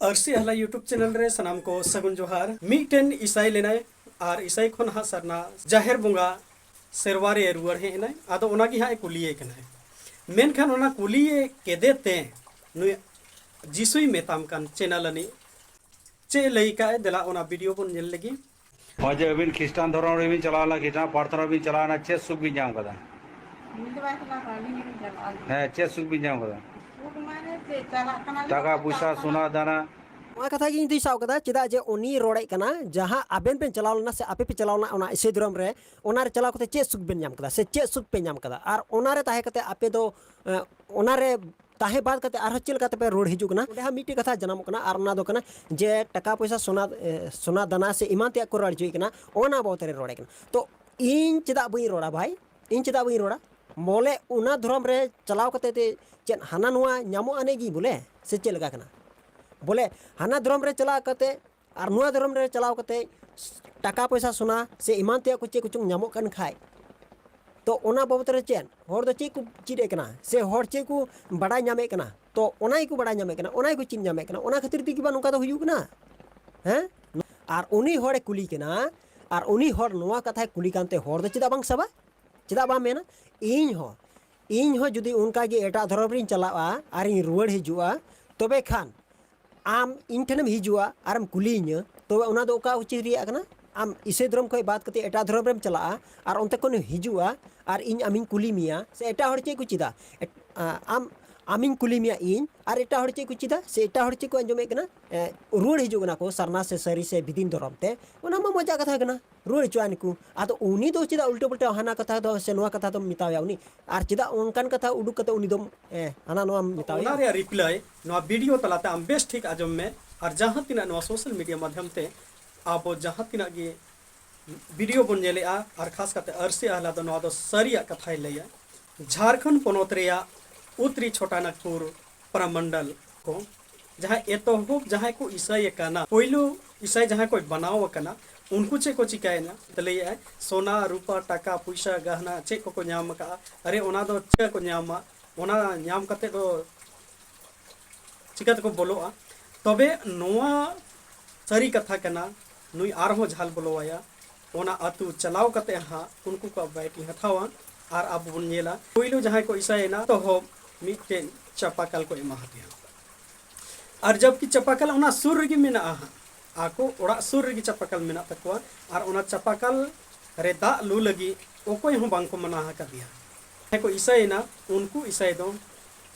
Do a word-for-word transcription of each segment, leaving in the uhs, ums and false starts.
ᱟᱹᱨᱥᱤ ᱟᱦᱞᱟ YouTube channel ᱨᱮ ᱥᱟᱱᱟᱢ ᱠᱚ ᱥᱟᱹᱜᱩᱱ ᱡᱚᱦᱟᱨ᱾ ᱢᱤᱫᱴᱮᱱ ᱤᱥᱟᱭ ᱞᱮᱱᱟᱭ ᱟᱨ ᱤᱥᱟᱭ ᱠᱷᱚᱱ ᱦᱟᱸᱜ ᱥᱟᱨᱱᱟ ᱡᱟᱦᱮᱨ ᱵᱚᱸᱜᱟ ᱥᱮᱨᱣᱟ ᱨᱮ ᱨᱩᱣᱟᱹᱲ ᱦᱮᱡ ᱮᱱᱟᱭ᱾ ᱟᱫᱚ ᱚᱱᱟ ᱜᱮ ᱦᱟᱸᱜ ᱮ ᱠᱩᱞᱤᱭᱮ ᱠᱟᱱᱟᱭ᱾ ᱢᱮᱱᱠᱷᱟᱱ ᱚᱱᱟ ᱠᱩᱞᱤᱭᱮ ᱠᱮᱫᱮ ᱛᱮ ᱱᱩᱭ ᱡᱤᱥᱩᱭ ᱢᱮᱛᱟᱢ ᱠᱟᱱ ᱪᱮᱱᱮᱞ ᱟᱹᱱᱤᱡ ᱪᱮᱫ ᱮ ᱞᱟᱹᱭ ᱠᱟᱜᱼᱟᱭ, ᱫᱮᱞᱟ ᱚᱱᱟ ᱵᱷᱤᱰᱤᱭᱳ ᱵᱚᱱ ᱧᱮᱞ ᱞᱮᱜᱮ᱾ ᱱᱚᱜᱼᱚᱭ ᱡᱮ ᱟᱹᱵᱤᱱ ᱠᱷᱨᱤᱥᱴᱟᱱ ᱫᱷᱚᱨᱚᱢ ᱨᱮᱵᱤᱱ ᱪᱟᱞᱟᱣ ᱞᱮᱱᱟ, ᱠᱷᱨᱤᱥᱴᱟᱱ ᱯᱟᱨᱛᱷᱚᱱᱟ ᱵᱤᱱ ᱪᱟᱞᱟᱣ ᱮᱱᱟ, ᱪᱮᱫ ᱥᱩᱠ ᱵᱤᱱ ᱧᱟᱢ ᱠᱟᱫᱟ? ᱩᱱᱤ ᱫᱚ ᱵᱟᱭ ᱪᱟᱞᱟᱣ ᱠᱟᱱᱟ, ᱟᱹᱞᱤᱧ ᱜᱮᱞᱤᱧ ᱪᱟᱞᱟᱜᱼᱟ᱾ ᱦᱮᱸ, ᱪᱮᱫ ᱥᱩᱠ ᱵᱤᱱ ᱧᱟᱢ ᱠᱟᱫᱟ? ᱥᱩᱠ ᱢᱟᱱᱮ ᱪᱮᱫ, ᱪᱟᱞᱟᱜ ᱠᱟᱱᱟ ᱞᱤᱧ, ᱴᱟᱠᱟ ᱯᱚᱭᱥᱟ, ᱪᱟᱞᱟᱜ ᱠᱟᱱᱟ᱾ ᱥᱚᱱᱟ ᱫᱟᱱᱟ᱾ ᱱᱚᱣᱟ ᱠᱟᱛᱷᱟ ᱜᱮ ᱤᱧ ᱫᱩᱧ ᱥᱟᱵ ᱠᱟᱫᱟ, ᱪᱮᱫᱟᱜ ᱡᱮ ᱩᱱᱤ ᱨᱚᱲᱮᱫ ᱠᱟᱱᱟ, ᱡᱟᱦᱟᱸ ᱟᱵᱮᱱ ᱵᱮᱱ ᱪᱟᱞᱟᱣ ᱞᱮᱱᱟ ᱥᱮ ᱟᱯᱮ ᱯᱮ ᱪᱟᱞᱟᱣ ᱞᱮᱱᱟ ᱚᱱᱟ ᱤᱥᱟᱹᱭ ᱫᱷᱚᱨᱚᱢ ᱨᱮ, ᱚᱱᱟ ᱨᱮ ᱪᱟᱞᱟᱣ ᱠᱟᱛᱮ ᱪᱮᱫ ᱥᱩᱠ ᱵᱮᱱ ᱧᱟᱢ ᱠᱟᱫᱟ ᱥᱮ ᱪᱮᱫ ᱥᱩᱠ ᱯᱮ ᱧᱟᱢ ᱠᱟᱫᱟ? ᱟᱨ ᱚᱱᱟ ᱨᱮ ᱛᱟᱦᱮᱸ ᱠᱟᱛᱮ ᱟᱯᱮ ᱫᱚ, ᱮ, ᱚᱱᱟ ᱨᱮ ᱛᱟᱦᱮᱸ ᱵᱟᱫ ᱠᱟᱛᱮ ᱟᱨᱦᱚᱸ ᱪᱮᱫ ᱞᱮᱠᱟ ᱛᱮᱯᱮ ᱨᱩᱣᱟᱹᱲ ᱦᱤᱡᱩᱜ ᱠᱟᱱᱟ? ᱚᱸᱰᱮ ᱦᱚᱸ ᱢᱤᱫᱴᱮᱡ ᱠᱟᱛᱷᱟ ᱡᱟᱱᱟᱢᱚᱜ ᱠᱟᱱᱟ, ᱟᱨ ᱚᱱᱟ ᱫᱚ ᱠᱟᱱᱟ ᱡᱮ ᱴᱟᱠᱟ ᱯᱚᱭᱥᱟ, ᱥᱚᱱᱟ, ᱮ, ᱥᱚᱱᱟ ᱫᱟᱱᱟ ᱥᱮ ᱮᱢᱟᱱ ᱛᱮᱭᱟᱜ ᱠᱚ ᱨᱚᱲ ᱦᱚᱪᱚᱭᱮᱫ ᱠᱟᱱᱟ, ᱚᱱᱟ ᱵᱟᱵᱚᱛ ᱨᱮ ᱨᱚᱲᱮᱫ ᱠᱟᱱᱟ᱾ ᱛᱚ ᱤᱧ ᱪᱮᱫᱟᱜ ᱵᱟᱹᱧ ᱨᱚᱲᱟ ᱵᱷᱟᱭ? ᱤᱧ ᱪᱮᱫᱟᱜ ᱵᱟᱹᱧ ᱨᱚᱲᱟ? ᱵᱚᱞᱮ ᱚᱱᱟ ᱫᱷᱚᱨᱚᱢ ᱨᱮ ᱪᱟᱞᱟᱣ ᱠᱟᱛᱮ ᱛᱮ ᱪᱮᱫ ᱦᱟᱱᱟ ᱱᱚᱣᱟ ᱧᱟᱢᱚᱜᱼᱟ ᱱᱮ ᱜᱮ ᱵᱚᱞᱮ, ᱥᱮ ᱪᱮᱫ ᱞᱮᱠᱟ ᱠᱟᱱᱟ? ᱵᱚᱞᱮ ᱦᱟᱱᱟ ᱫᱷᱚᱨᱚᱢ ᱨᱮ ᱪᱟᱞᱟᱣ ᱠᱟᱛᱮ ᱟᱨ ᱱᱚᱣᱟ ᱫᱷᱚᱨᱚᱢ ᱨᱮ ᱪᱟᱞᱟᱣ ᱠᱟᱛᱮ ᱴᱟᱠᱟ ᱯᱚᱭᱥᱟ, ᱥᱚᱱᱟ ᱥᱮ ᱮᱢᱟᱱ ᱛᱮᱭᱟᱜ ᱠᱚ ᱪᱮᱫ ᱠᱚᱪᱚᱝ ᱧᱟᱢᱚᱜ ᱠᱟᱱ ᱠᱷᱟᱡ, ᱛᱚ ᱚᱱᱟ ᱵᱟᱵᱚᱛ ᱨᱮ ᱪᱮᱫ? ᱦᱚᱲ ᱫᱚ ᱪᱮᱫ ᱠᱚ ᱪᱮᱫ ᱮᱫ ᱠᱟᱱᱟ ᱥᱮ ᱦᱚᱲ ᱪᱮᱫ ᱠᱚ ᱵᱟᱰᱟᱭ ᱧᱟᱢᱮᱫ ᱠᱟᱱᱟ? ᱛᱚ ᱚᱱᱟ ᱜᱮᱠᱚ ᱵᱟᱰᱟᱭ ᱧᱟᱢᱮᱫ ᱠᱟᱱᱟ, ᱚᱱᱟ ᱜᱮᱠᱚ ᱪᱮᱫ ᱧᱟᱢᱮᱫ ᱠᱟᱱᱟ, ᱚᱱᱟ ᱠᱷᱟᱹᱛᱤᱨ ᱛᱮᱜᱮ ᱵᱟ ᱱᱚᱝᱠᱟ ᱫᱚ ᱦᱩᱭᱩᱜ ᱠᱟᱱᱟ᱾ ᱦᱮᱸ? ᱟᱨ ᱩᱱᱤ ᱦᱚᱲᱮ ᱠᱩᱞᱤ ᱠᱟᱱᱟ, ᱟᱨ ᱩᱱᱤ ᱦᱚᱲ ᱱᱚᱣᱟ ᱠᱟᱛᱷᱟᱭ ᱠᱩᱞᱤ ᱠᱟᱱᱛᱮ ᱦᱚᱲ ᱫᱚ ᱪᱮᱫᱟᱜ ᱵᱟᱝ ᱥᱟᱵᱟ? ᱪᱮᱫᱟᱜ ᱵᱟᱢ ᱢᱮᱱᱟ? ᱤᱧ ᱦᱚᱸ, ᱤᱧ ᱦᱚᱸ ᱡᱩᱫᱤ ᱚᱱᱠᱟ ᱜᱮ ᱮᱴᱟᱜ ᱫᱷᱚᱨᱚᱢ ᱨᱤᱧ ᱪᱟᱞᱟᱜᱼᱟ ᱟᱨᱤᱧ ᱨᱩᱣᱟᱹᱲ ᱦᱤᱡᱩᱜᱼᱟ, ᱛᱚᱵᱮ ᱠᱷᱟᱱ ᱟᱢ ᱤᱧ ᱴᱷᱮᱱᱮᱢ ᱦᱤᱡᱩᱜᱼᱟ ᱟᱨᱮᱢ ᱠᱩᱞᱤᱭᱤᱧᱟᱹ, ᱛᱚᱵᱮ ᱚᱱᱟ ᱫᱚ ᱚᱠᱟ ᱩᱪᱤᱛ ᱨᱮᱭᱟᱜ ᱠᱟᱱᱟ? ᱟᱢ ᱤᱥᱟᱹᱭ ᱫᱷᱚᱨᱚᱢ ᱠᱷᱚᱱ ᱵᱟᱫ ᱠᱟᱛᱮ ᱮᱴᱟᱜ ᱫᱷᱚᱨᱚᱢ ᱨᱮᱢ ᱪᱟᱞᱟᱜᱼᱟ ᱟᱨ ᱚᱱᱛᱮ ᱠᱷᱚᱱᱮᱢ ᱦᱤᱡᱩᱜᱼᱟ ᱟᱨ ᱤᱧ ᱟᱢᱤᱧ ᱠᱩᱞᱤ ᱢᱮᱭᱟ, ᱥᱮ ᱮᱴᱟᱜ ᱦᱚᱲ ᱪᱮᱫ ᱠᱚ ᱪᱮᱫᱟ? ᱮᱴ-, ᱟ-, ᱟᱢ, ᱟᱢᱤᱧ ᱠᱩᱞᱤ ᱢᱮᱭᱟ ᱤᱧ, ᱟᱨ ᱮᱴᱟᱜ ᱦᱚᱲ ᱪᱮᱫ ᱠᱚ ᱪᱮᱫᱟ ᱥᱮ ᱮᱴᱟᱜ ᱦᱚᱲ ᱪᱮᱫ ᱠᱚ ᱟᱸᱡᱚᱢᱮᱫ ᱠᱟᱱᱟ? ᱮ, ᱨᱩᱣᱟᱹᱲ ᱦᱤᱡᱩᱜ ᱠᱟᱱᱟ ᱠᱚ ᱥᱟᱨᱱᱟ ᱥᱮ ᱥᱟᱹᱨᱤ ᱥᱮ ᱵᱤᱫᱤᱱ ᱫᱷᱚᱨᱚᱢ ᱛᱮ, ᱚᱱᱟ ᱢᱟ ᱢᱚᱡᱟᱜ ᱠᱟᱛᱷᱟ ᱠᱟᱱᱟ᱾ ᱨᱩᱣᱟᱹᱲ ᱦᱚᱪᱚᱣᱟᱱ ᱠᱚ᱾ ᱟᱫᱚ ᱩᱱᱤ ᱫᱚ ᱪᱮᱫᱟᱜ ᱩᱞᱴᱟᱹ ᱯᱩᱞᱴᱟᱹ ᱦᱟᱱᱟ ᱠᱟᱛᱷᱟ ᱫᱚ ᱥᱮ ᱱᱚᱣᱟ ᱠᱟᱛᱷᱟ ᱫᱚᱢ ᱢᱮᱛᱟᱣᱟᱭᱟ ᱩᱱᱤ? ᱟᱨ ᱪᱮᱫᱟᱜ ᱚᱱᱠᱟᱱ ᱠᱟᱛᱷᱟ ᱩᱰᱩᱠ ᱠᱟᱛᱮ ᱩᱱᱤ ᱫᱚᱢ, ᱮ, ᱦᱟᱱᱟ ᱱᱚᱣᱟᱢ ᱢᱮᱛᱟᱣᱟᱭᱟ? ᱚᱱᱟ ᱨᱮᱭᱟᱜ ᱨᱤᱯᱞᱟᱭ ᱱᱚᱣᱟ ᱵᱷᱤᱰᱤᱭᱳ ᱛᱟᱞᱟᱛᱮ ᱟᱢ ᱵᱮᱥ ᱴᱷᱤᱠ ᱟᱸᱡᱚᱢ ᱢᱮ᱾ ᱟᱨ ᱡᱟᱦᱟᱸ ᱛᱤᱱᱟᱹᱜ ᱱᱚᱣᱟ ᱥᱳᱥᱟᱞ ᱢᱤᱰᱤᱭᱟ ᱢᱟᱫᱽᱫᱷᱚᱢ ᱛᱮ ᱟᱵᱚ ᱡᱟᱦᱟᱸ ᱛᱤᱱᱟᱹᱜ ᱜᱮ ᱵᱷᱤᱰᱤᱭᱳ ᱵᱚᱱ ᱧᱮᱞᱮᱜᱼᱟ, ᱟᱨ ᱠᱷᱟᱥ ᱠᱟᱛᱮ ᱟᱹᱨᱥᱤ ᱟᱦᱞᱟ ᱫᱚ ᱱᱚᱣᱟ ᱫᱚ ᱥᱟᱹᱨᱤᱭᱟᱜ ᱠᱟᱛᱷᱟᱭ ᱞᱟᱹᱭᱟ᱾ ᱡᱷᱟᱲᱠᱷᱚᱸᱰ ᱯᱚᱱᱚᱛ ᱨᱮᱭᱟᱜ ᱩᱛᱨᱤ ᱪᱷᱳᱴᱟ ᱱᱟᱜᱽᱯᱩᱨ ᱯᱨᱟᱢᱚᱱᱰᱚᱞ ᱠᱚ ᱡᱟᱦᱟᱸ ᱮᱛᱚᱦᱚᱵ ᱡᱟᱦᱟᱸᱭ ᱠᱚ ᱤᱥᱟᱹᱭ ᱟᱠᱟᱱᱟ, ᱯᱳᱭᱞᱳ ᱤᱥᱟᱹᱭ ᱡᱟᱦᱟᱸᱭ ᱠᱚ ᱵᱮᱱᱟᱣ ᱟᱠᱟᱱᱟ, ᱩᱱᱠᱩ ᱪᱮᱫ ᱠᱚ ᱪᱤᱠᱟᱭᱮᱱᱟ? ᱞᱟᱹᱭᱮᱫᱼᱟᱭ, ᱥᱚᱱᱟ, ᱨᱩᱯᱟ, ᱴᱟᱠᱟ, ᱯᱩᱭᱥᱟ, ᱜᱟᱦᱱᱟ ᱪᱮᱫ ᱠᱚᱠᱚ ᱧᱟᱢ ᱟᱠᱟᱫᱼᱟ? ᱟᱨᱮ, ᱚᱱᱟ ᱫᱚ ᱪᱤᱠᱟᱹ ᱠᱚ ᱧᱟᱢᱟ? ᱚᱱᱟ ᱧᱟᱢ ᱠᱟᱛᱮ ᱫᱚ ᱪᱤᱠᱟᱹ ᱛᱮᱠᱚ ᱵᱚᱞᱚᱜᱼᱟ? ᱛᱚᱵᱮ ᱱᱚᱣᱟ ᱥᱟᱹᱨᱤ ᱠᱟᱛᱷᱟ ᱠᱟᱱᱟ, ᱱᱩᱭ ᱟᱨᱦᱚᱸ ᱡᱷᱟᱞ ᱵᱚᱞᱚᱣᱟᱭᱟ᱾ ᱚᱱᱟ ᱟᱹᱛᱩ ᱪᱟᱞᱟᱣ ᱠᱟᱛᱮ ᱦᱟᱸᱜ ᱩᱱᱠᱩ ᱠᱚᱣᱟᱜ ᱵᱟᱭᱤᱴ ᱤᱧ ᱦᱟᱛᱟᱣᱟ ᱟᱨ ᱟᱵᱚ ᱵᱚᱱ ᱧᱮᱞᱟ ᱯᱳᱭᱞᱳ ᱡᱟᱦᱟᱸᱭ ᱠᱚ ᱤᱥᱟᱹᱭᱮᱱᱟ ᱛᱚᱦᱚᱵ ᱢᱤᱫᱴᱮᱱ ᱪᱟᱯᱟᱠᱟᱞ ᱠᱚ ᱮᱢᱟ ᱦᱟᱫᱮᱭᱟ᱾ ᱟᱨ ᱡᱚᱵᱠᱤ ᱪᱟᱯᱟᱠᱟᱞ ᱚᱱᱟ ᱥᱩᱨ ᱨᱮᱜᱮ ᱢᱮᱱᱟᱜᱼᱟ ᱦᱟᱸᱜ, ᱟᱠᱚ ᱚᱲᱟᱜ ᱥᱩᱨ ᱨᱮᱜᱮ ᱪᱟᱯᱟᱠᱟᱞ ᱢᱮᱱᱟᱜ ᱛᱟᱠᱚᱣᱟ᱾ ᱟᱨ ᱚᱱᱟ ᱪᱟᱯᱟᱠᱟᱞ ᱨᱮ ᱫᱟᱜ ᱞᱩ ᱞᱟᱹᱜᱤᱫ ᱚᱠᱚᱭ ᱦᱚᱸ ᱵᱟᱝ ᱠᱚ ᱢᱟᱱᱟ ᱟᱠᱟᱫᱮᱭᱟ᱾ ᱡᱟᱦᱟᱸᱭ ᱠᱚ ᱤᱥᱟᱹᱭᱮᱱᱟ ᱩᱱᱠᱩ ᱤᱥᱟᱹᱭ ᱫᱚ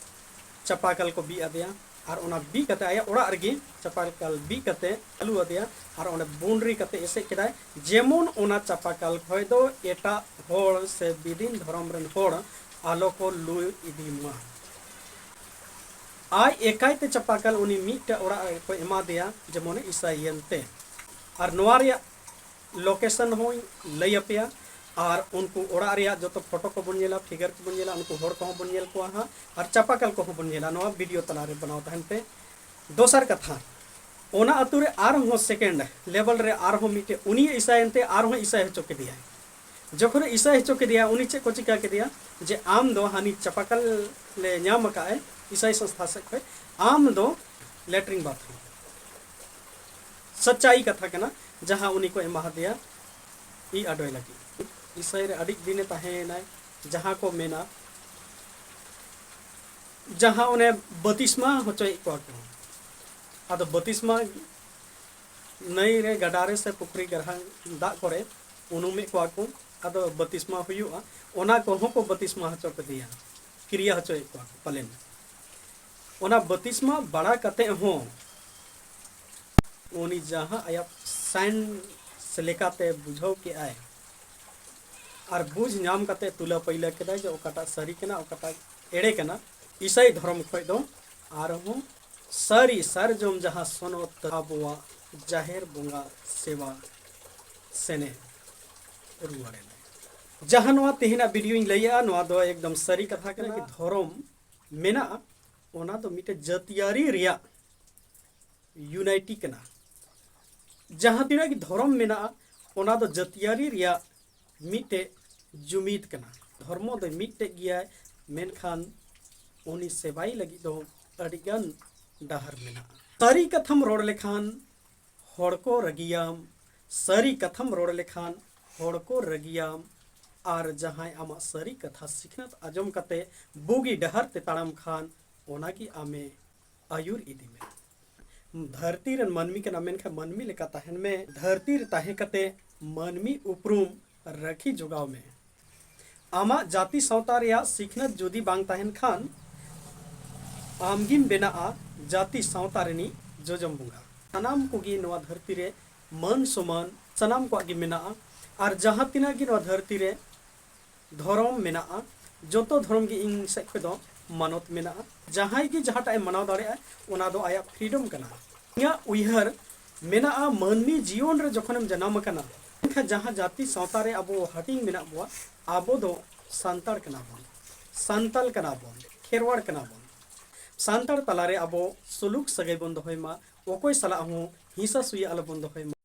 ᱪᱟᱯᱟᱠᱟᱞ ᱠᱚ ᱵᱤᱫ ᱟᱫᱮᱭᱟ᱾ ᱟᱨ ᱚᱱᱟ ᱵᱤᱫ ᱠᱟᱛᱮ ᱟᱭᱟᱜ ᱚᱲᱟᱜ ᱨᱮᱜᱮ ᱪᱟᱯᱟᱠᱟᱞ ᱵᱤᱫ ᱠᱟᱛᱮ ᱪᱟᱹᱞᱩ ᱟᱫᱮᱭᱟ᱾ ᱟᱨ ᱚᱸᱰᱮ ᱵᱩᱱᱰᱨᱤ ᱠᱟᱛᱮ ᱮᱥᱮᱫ ᱠᱮᱫᱟᱭ, ᱡᱮᱢᱚᱱ ᱚᱱᱟ ᱪᱟᱯᱟᱠᱟᱞ ᱠᱷᱚᱡ ᱫᱚ ᱮᱴᱟᱜ ᱦᱚᱲ ᱥᱮ ᱵᱤᱫᱤᱱ ᱫᱷᱚᱨᱚᱢ ᱨᱮᱱ ᱦᱚᱲ ᱟᱞᱚ ᱠᱚ ᱞᱩ ᱤᱫᱤ ᱢᱟ᱾ ᱟᱡ ᱮᱠᱟᱭ ᱛᱮ ᱪᱟᱯᱟᱠᱟᱞ ᱩᱱᱤ ᱢᱤᱫᱴᱮᱡ ᱚᱲᱟᱜ ᱨᱮ ᱠᱚ ᱮᱢᱟ ᱫᱮᱭᱟ, ᱡᱮᱢᱚᱱᱮ ᱤᱥᱟᱹᱭᱮᱱ ᱛᱮ᱾ ᱟᱨ ᱱᱚᱣᱟ ᱨᱮᱭᱟᱜ ᱞᱳᱠᱮᱥᱚᱱ ᱦᱚᱸᱧ ᱞᱟᱹᱭ ᱟᱯᱮᱭᱟ᱾ ᱟᱨ ᱩᱱᱠᱩ ᱚᱲᱟᱜ ᱨᱮᱭᱟᱜ ᱡᱚᱛᱚ ᱯᱷᱳᱴᱳ ᱠᱚᱵᱚᱱ ᱧᱮᱞᱟ, ᱯᱷᱤᱜᱟᱨ ᱠᱚᱵᱚᱱ ᱧᱮᱞᱟ, ᱩᱱᱠᱩ ᱦᱚᱲ ᱠᱚᱦᱚᱸ ᱵᱚᱱ ᱧᱮᱞ ᱠᱚᱣᱟ ᱦᱟᱸᱜ, ᱟᱨ ᱪᱟᱯᱟᱠᱟᱞ ᱠᱚᱦᱚᱸ ᱵᱚᱱ ᱧᱮᱞᱟ᱾ ᱱᱚᱣᱟ ᱵᱷᱤᱰᱤᱭᱳ ᱛᱟᱞᱟᱨᱮ ᱵᱮᱱᱟᱣ ᱛᱟᱦᱮᱱ ᱯᱮ᱾ ᱫᱚᱥᱟᱨ ᱠᱟᱛᱷᱟ, ᱚᱱᱟ ᱟᱹᱛᱩ ᱨᱮ ᱟᱨᱦᱚᱸ ᱥᱮᱠᱮᱱᱰ ᱞᱮᱵᱮᱞ ᱨᱮ ᱟᱨᱦᱚᱸ ᱢᱤᱫᱴᱮᱡ ᱩᱱᱤ ᱤᱥᱟᱭᱮᱱ ᱛᱮ ᱟᱨᱦᱚᱸ ᱤᱥᱟᱭ ᱦᱚᱪᱚ ᱠᱮᱫᱮᱭᱟᱭ᱾ ᱡᱚᱠᱷᱚᱱᱮ ᱤᱥᱟᱭ ᱦᱚᱪᱚ ᱠᱮᱫᱮᱭᱟ, ᱩᱱᱤ ᱪᱮᱫ ᱠᱚ ᱪᱤᱠᱟ ᱠᱮᱫᱮᱭᱟ? ᱡᱮ ᱟᱢ ᱫᱚ ᱦᱟᱹᱱᱤ ᱪᱟᱯᱟᱠᱟᱞ ᱞᱮ ᱧᱟᱢ ᱟᱠᱟᱫ ᱮ ᱤᱥᱟᱭ ᱥᱚᱝᱥᱛᱷᱟ ᱥᱮᱫ ᱠᱷᱚᱱ, ᱟᱢ ᱫᱚ ᱞᱮᱴᱨᱤᱝ ᱵᱟᱛᱷᱨᱩᱢ᱾ ᱥᱟᱪᱟᱭ ᱠᱟᱛᱷᱟ ᱠᱟᱱᱟ, ᱡᱟᱦᱟᱸ ᱩᱱᱤ ᱠᱚ ᱮᱢᱟ ᱦᱟᱫᱮᱭᱟ, ᱤ ᱟᱰᱚᱭ ᱞᱟᱹᱜᱤᱫ᱾ ᱤᱥᱟᱹᱭ ᱨᱮ ᱟᱹᱰᱤ ᱫᱤᱱᱮ ᱛᱟᱦᱮᱸᱭᱮᱱᱟᱭ, ᱡᱟᱦᱟᱸ ᱠᱚ ᱢᱮᱱᱟ, ᱡᱟᱦᱟᱸ ᱚᱱᱮ ᱵᱟᱹᱛᱤᱥᱢᱟ ᱦᱚᱪᱚᱭᱮᱫ ᱠᱚᱣᱟ ᱠᱚ᱾ ᱟᱫᱚ ᱵᱟᱹᱛᱤᱥᱢᱟ ᱱᱟᱹᱭ ᱨᱮ, ᱜᱟᱰᱟ ᱨᱮ ᱥᱮ ᱯᱩᱠᱷᱨᱤ ᱜᱟᱨᱦᱟ ᱫᱟᱜ ᱠᱚᱨᱮ ᱩᱱᱩᱢᱮᱫ ᱠᱚᱣᱟ ᱠᱚ, ᱟᱫᱚ ᱵᱟᱹᱛᱤᱥᱢᱟ ᱦᱩᱭᱩᱜᱼᱟ, ᱚᱱᱟ ᱠᱚᱦᱚᱸ ᱠᱚ ᱵᱟᱹᱛᱤᱥᱢᱟ ᱦᱚᱪᱚ ᱠᱮᱫᱮᱭᱟ, ᱠᱤᱨᱤᱭᱟ ᱦᱚᱪᱚᱭᱮᱫ ᱠᱚᱣᱟ ᱠᱚ ᱯᱟᱞᱮᱱ᱾ ᱚᱱᱟ ᱵᱟᱹᱛᱤᱥᱢᱟ ᱵᱟᱲᱟ ᱠᱟᱛᱮ ᱦᱚᱸ ᱩᱱᱤ ᱡᱟᱦᱟᱸ ᱟᱭᱟᱜ ᱥᱟᱭᱮᱱᱥ ᱞᱮᱠᱟᱛᱮ ᱵᱩᱡᱷᱟᱹᱣ ᱠᱮᱜᱼᱟᱭ ᱟᱨ ᱵᱩᱡᱽ ᱧᱟᱢ ᱠᱟᱛᱮ ᱛᱩᱞᱟᱹ ᱯᱟᱹᱭᱞᱟᱹ ᱠᱮᱫᱟᱭ ᱡᱮ ᱚᱠᱟᱴᱟᱜ ᱥᱟᱹᱨᱤ ᱠᱟᱱᱟ, ᱚᱠᱟᱴᱟᱜ ᱮᱲᱮ ᱠᱟᱱᱟ᱾ ᱤᱥᱟᱹᱭ ᱫᱷᱚᱨᱚᱢ ᱠᱷᱚᱱ ᱫᱚ ᱟᱨᱦᱚᱸ ᱥᱟᱹᱨᱤ ᱥᱟᱨᱡᱚᱢ ᱡᱟᱦᱟᱸ ᱥᱚᱱᱚᱛ ᱟᱵᱚᱣᱟᱜ ᱡᱟᱦᱮᱨ ᱵᱚᱸᱜᱟ ᱥᱮᱵᱟ ᱥᱮᱱᱮ ᱨᱩᱣᱟᱹᱲ ᱮᱱᱟ᱾ ᱡᱟᱦᱟᱸ ᱱᱚᱣᱟ ᱛᱮᱦᱮᱧᱟᱜ ᱵᱷᱤᱰᱤᱭᱳᱧ ᱞᱟᱹᱭᱮᱜᱼᱟ, ᱱᱚᱣᱟ ᱫᱚ ᱮᱠᱫᱚᱢ ᱥᱟᱹᱨᱤ ᱠᱟᱛᱷᱟ ᱠᱟᱱᱟ᱾ ᱠᱤ ᱫᱷᱚᱨᱚᱢ ᱢᱮᱱᱟᱜᱼᱟ, ᱚᱱᱟ ᱫᱚ ᱢᱤᱫᱴᱮᱡ ᱡᱟᱹᱛᱤᱭᱟᱹᱨᱤ ᱨᱮᱭᱟᱜ ᱤᱭᱩᱱᱟᱭᱴᱤ ᱠᱟᱱᱟ᱾ ᱡᱟᱦᱟᱸ ᱛᱤᱱᱟᱹᱜ ᱜᱮ ᱫᱷᱚᱨᱚᱢ ᱢᱮᱱᱟᱜᱼᱟ, ᱚᱱᱟ ᱫᱚ ᱡᱟᱹᱛᱤᱭᱟᱹᱨᱤ ᱨᱮᱭᱟᱜ ᱢᱤᱫᱴᱮᱡ ᱡᱩᱢᱤᱫ ᱠᱟᱱᱟ᱾ ᱫᱷᱚᱨᱢᱚ ᱫᱚ ᱢᱤᱫᱴᱮᱡ ᱜᱮᱭᱟᱭ, ᱢᱮᱱᱠᱷᱟᱱ ᱩᱱᱤ ᱥᱮᱵᱟᱭ ᱞᱟᱹᱜᱤᱫ ᱫᱚ ᱟᱹᱰᱤᱜᱟᱱ ᱰᱟᱦᱟᱨ ᱢᱮᱱᱟᱜᱼᱟ᱾ ᱥᱟᱹᱨᱤ ᱠᱟᱛᱷᱟᱢ ᱨᱚᱲ ᱞᱮᱠᱷᱟᱱ ᱦᱚᱲ ᱠᱚ ᱨᱟᱹᱜᱤᱭᱟᱢ᱾ ᱥᱟᱹᱨᱤ ᱠᱟᱛᱷᱟᱢ ᱨᱚᱲ ᱞᱮᱠᱷᱟᱱ ᱦᱚᱲ ᱠᱚ ᱨᱟᱹᱜᱤᱭᱟᱢ᱾ ᱟᱨ ᱡᱟᱦᱟᱸᱭ ᱟᱢᱟᱜ ᱥᱟᱹᱨᱤ ᱠᱟᱛᱷᱟ ᱥᱤᱠᱷᱱᱟᱹᱛ ᱟᱸᱡᱚᱢ ᱠᱟᱛᱮ ᱵᱩᱜᱤ ᱰᱟᱦᱟᱨ ᱛᱮ ᱛᱟᱲᱟᱢ ᱠᱷᱟᱱ, ᱚᱱᱟᱜᱮ ᱟᱢᱮ ᱟᱹᱭᱩᱨ ᱤᱫᱤ ᱢᱮ᱾ ᱫᱷᱟᱹᱨᱛᱤ ᱨᱮᱱ ᱢᱟᱹᱱᱢᱤ ᱠᱟᱱᱟᱢ, ᱢᱮᱱᱠᱷᱟᱱ ᱢᱟᱹᱱᱢᱤ ᱞᱮᱠᱟ ᱛᱟᱦᱮᱱ ᱢᱮ᱾ ᱫᱷᱟᱹᱨᱛᱤ ᱨᱮ ᱛᱟᱦᱮᱸ ᱠᱟᱛᱮ ᱢᱟᱹᱱᱢᱤ ᱩᱯᱨᱩᱢ ᱨᱟᱹᱠᱷᱤ ᱡᱚᱜᱟᱣ ᱢᱮ᱾ ᱟᱢᱟᱜ ᱡᱟᱹᱛᱤ ᱥᱟᱶᱛᱟ ᱨᱮᱭᱟᱜ ᱥᱤᱠᱷᱱᱟᱹᱛ ᱡᱩᱫᱤ ᱵᱟᱝ ᱛᱟᱦᱮᱱ ᱠᱷᱟᱱ, ᱟᱢᱜᱮᱢ ᱵᱮᱱᱟᱜᱼᱟ ᱡᱟᱹᱛᱤ ᱥᱟᱶᱛᱟ ᱨᱤᱱᱤᱡ ᱡᱚᱡᱚᱢ ᱵᱚᱸᱜᱟ᱾ ᱥᱟᱱᱟᱢ ᱠᱚᱜᱮ ᱱᱚᱣᱟ ᱫᱷᱟᱹᱨᱛᱤ ᱨᱮ ᱢᱟᱹᱱ ᱥᱚᱢᱟᱱ ᱥᱟᱱᱟᱢ ᱠᱚᱣᱟᱜ ᱜᱮ ᱢᱮᱱᱟᱜᱼᱟ᱾ ᱟᱨ ᱡᱟᱦᱟᱸ ᱛᱤᱱᱟᱹᱜ ᱜᱮ ᱱᱚᱣᱟ ᱫᱷᱟᱹᱨᱛᱤ ᱨᱮ ᱫᱷᱚᱨᱚᱢ ᱢᱮᱱᱟᱜᱼᱟ, ᱡᱚᱛᱚ ᱫᱷᱚᱨᱚᱢ ᱜᱮ ᱤᱧ ᱥᱮᱫ ᱠᱷᱚᱱ ᱫᱚ ᱢᱟᱱᱚᱛ ᱢᱮᱱᱟᱜᱼᱟ᱾ ᱡᱟᱦᱟᱸᱭ ᱜᱮ ᱡᱟᱦᱟᱸᱴᱟᱜ ᱮ ᱢᱟᱱᱟᱣ ᱫᱟᱲᱮᱭᱟᱜᱼᱟ, ᱚᱱᱟ ᱫᱚ ᱟᱭᱟᱜ freedom ᱠᱟᱱᱟ᱾ ᱤᱧᱟᱹᱜ ᱩᱭᱦᱟᱹᱨ ᱢᱮᱱᱟᱜᱼᱟ, ᱢᱟᱹᱱᱢᱤ ᱡᱤᱭᱚᱱ ᱨᱮ ᱡᱚᱠᱷᱚᱱᱮᱢ ᱡᱟᱱᱟᱢ ᱟᱠᱟᱱᱟ, ᱮᱱᱠᱷᱟᱱ ᱡᱟᱦᱟᱸ ᱡᱟᱹᱛᱤ ᱥᱟᱶᱛᱟ ᱨᱮ ᱟᱵᱚ ᱦᱟᱹᱴᱤᱧ ᱢᱮᱱᱟᱜ ᱵᱚᱣᱟ, ᱟᱵᱚ ᱫᱚ ᱥᱟᱱᱛᱟᱲ ᱠᱟᱱᱟ ᱵᱚᱱ, ᱥᱟᱱᱛᱟᱞ ᱠᱟᱱᱟ ᱵᱚᱱ, ᱠᱷᱮᱨᱣᱟᱲ ᱠᱟᱱᱟ ᱵᱚᱱ᱾ ᱥᱟᱱᱛᱟᱲ ᱛᱟᱞᱟᱨᱮ ᱟᱵᱚ ᱥᱩᱞᱩᱠ ᱥᱟᱹᱜᱟᱹᱭ ᱵᱚᱱ ᱫᱚᱦᱚᱭ ᱢᱟ, ᱚᱠᱚᱭ ᱥᱟᱞᱟᱜ ᱦᱚᱸ ᱦᱤᱥᱟᱹ ᱥᱩᱭᱟᱹ ᱟᱞᱚᱵᱚᱱ ᱫᱚᱦᱚᱭ ᱢᱟ᱾